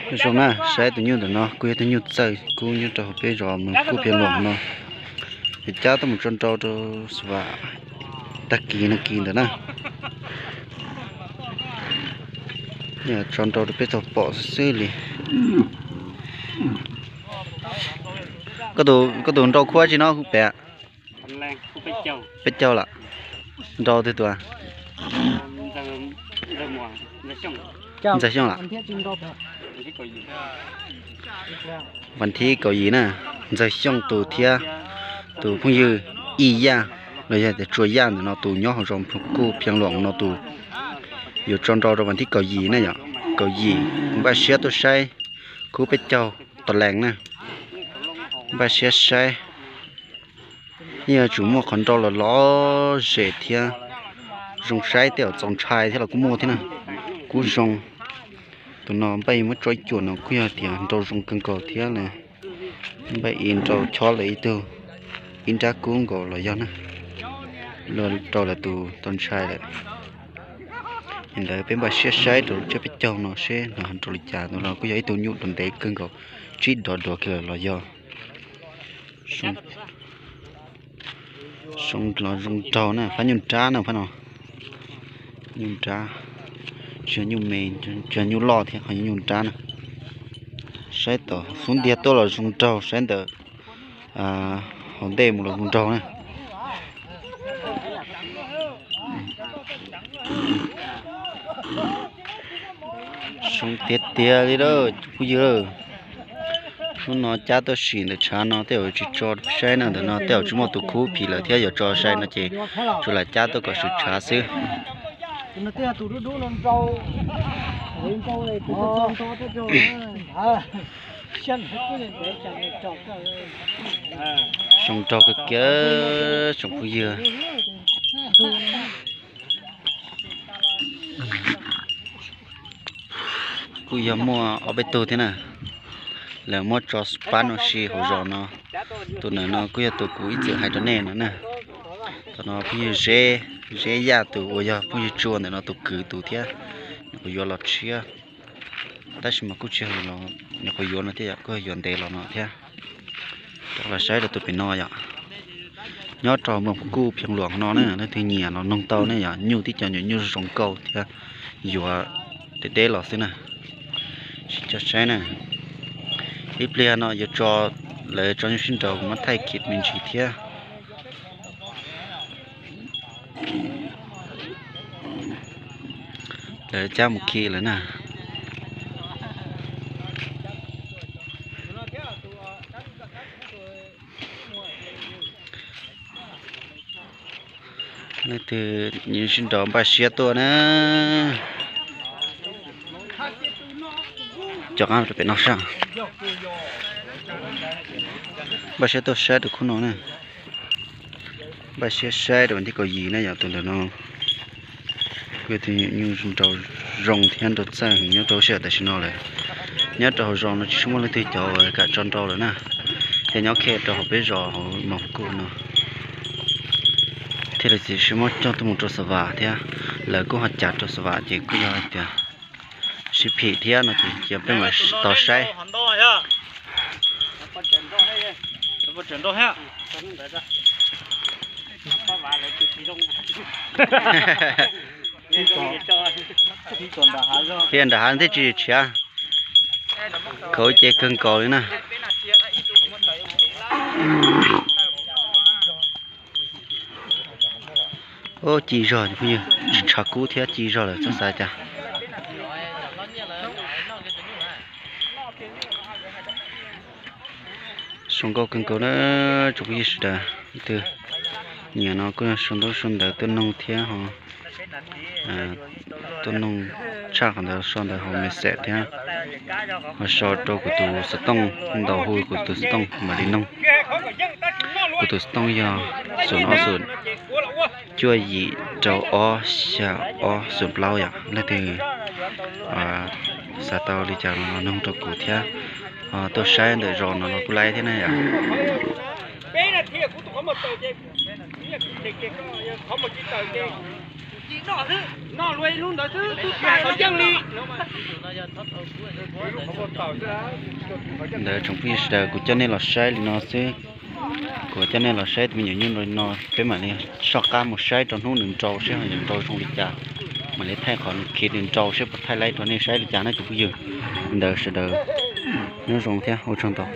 Zoo na, saib tus nyuj ntawm no kuj yog tus nyuj txawj kub nyob rau hauv peb zos Moos Kuj Phiab Luam no. Yuav cab tuaj mus tso nrau rau Xav Vam tag kis no kis ntawd na. Tso nrau rau peb tau pom xwb xwb li. Koj tus nrau khuab tsi no hu pem? Peb caug lawm. Nrau twg tus? Ntxawg Xyooj lawm. Vas thib kaum yim na, Ntxawg Xyooj tus thiab tus phooj ywg Ib Yaj los yog tias Tsua Yaj ntawm no tus nyob hauv zos Kuj Phiab Luam no tus yuav tso nrau rau vas thib kaum yim na yom. Kaum yim npaj siab tuaj saib khub peb caug tos lees na. Npaj siab saib. Yeej yuav tsum muaj qhov nrau los lom zem thiab zoo saib tej zaum txaus ntshai thiab los kuj muaj thiab na. Kuj zoo. Tus no npaj muab tso ib cuam no kuj yog tias nrau zoo kawg nkaus thiab na. Npaj ib nrau chob lawm ib tug, ib nrab kub nkaus los yog na. Luag rau lawv tus tau ntshai lawm. Li ntawd peb npaj siab saib rau lub tsiab peb caug no seb nws ho nrau li cas. Tus no kuj yog ib tug nyuj dov ntev kawg nkaus, tsib dov dov kiag lawm los yog. Zoo los zoo nraug na, phab nyuj nrab na phab no. Nyuj nrab, tsis yog nyuj me, tsis yog nyuj loj thiab, ho yog nyuj nrab na. Saib tom xub ntiag tuaj los zoo nraug, saib ntawm hauv ntej mus los zoo nraug na. Zoo tiag tiag li lawm phooj ywg. Hnub no cab tuaj sim ntawm tshav no tej zaum tsis tso saib na, ntawm no tej zaum tsis muaj tus khub phim lawm thiab, yuav tso saib no ces tsuas lam cab tuaj kom swm tshav xwb. Zoo nraug kawg kiag tsoom phooj ywg. Kuj yog muaj ob peb tug thiab na, lawv muab tso pab no si hauv zos no. Tus ntawm no kuj yog tus kuv ib txwm hais rau nej no na. Tus no phooj ywg Zeb, Zeb Yaj tus uas yog phooj ywg Tsua ntawm no tus kwv tus thiab, nyuam qhuav yuav los tshiab. Tab sis mas kuj tsis yog los nyuam qhuav yuav no thiab yom, kuj yuav ntev los no thiab. Rov los saib rau tus pem no yom. Nyob rau Moos Kuj Phiab Luam no na, leej twg nyiam los noog tau ne yom, nyuj tib co nyuam nyuj zoo nkauj thiab, yuav deb deb los xwb na. Sim coj saib na. Ib pliag no yuav tso, lawv tso nyuj sib nraus kuv muab thaij khi me ntsis thiab. Lawv cab mus khi lawm na. Leej twg sib nraus npaj siab tuaj na. Cov qab rau pem no sab. Npaj siab tuaj saib rau khub no na. Npaj siab saib rau vas thib kaum yim na yom, tus ntawm no. Kuj yog tus nyuj nraus zoo thiab nraus txawj heev nyob rau sij hawm tam sim no lawm. Nyob rau hauv zos no tsis muaj leej twg cov uas kam tso nrau lawm na, thiaj nyob khej rau hauv peb zos hauv Moos Kuj no. Thiaj li tsis muab coj tuaj mus rau Xav Vam thiab, lawv kuj ho cav rau Xav Vam ces kuj yog hais tias sib phim thiab no ces cia peb mam tos saib. Thiab nram hav thiaj tsis tshiav, khav ces kawg nkaus li na. Ci zog, tshav kub thiab ci zog lawm txhob xav cas. Zoo nkauj kawg nkaus na tsoom phooj ywg sawv daws. Leej twg nyiam no kuj sau ntaub sau ntawv tuaj noog thiab ho tuaj noog tshaj qhov ntawd sau ntawv hauv message thiab ho sau rau kuv tus xov tooj, ntaus hu kuv tus xov tooj mam li noog. Kuv tus xov tooj yog xoom ob xoom cuaj yim rau ob xya ob xoom plaub yom. Leej twg xav tau li cas los noog rau kuv thiab. Tuaj saib ntawm zos no los kuj laib thiab na yom. Ntawd tsoom phooj ywg sawv daws, kuv coj nej los saib li no xwb. Kuv coj nej los saib tus me nyuam nyuj li no, peb mam li soj qab mus saib rau hnub nws nrau seb ho yuav nrau zoo li cas. Mam li thaij qhov nws khiav nws nrau seb puas thaij laib rau nej saib li cas na cov phooj ywg. Li ntawd sawv daws nyob zoo thiab ua tsaug ntau.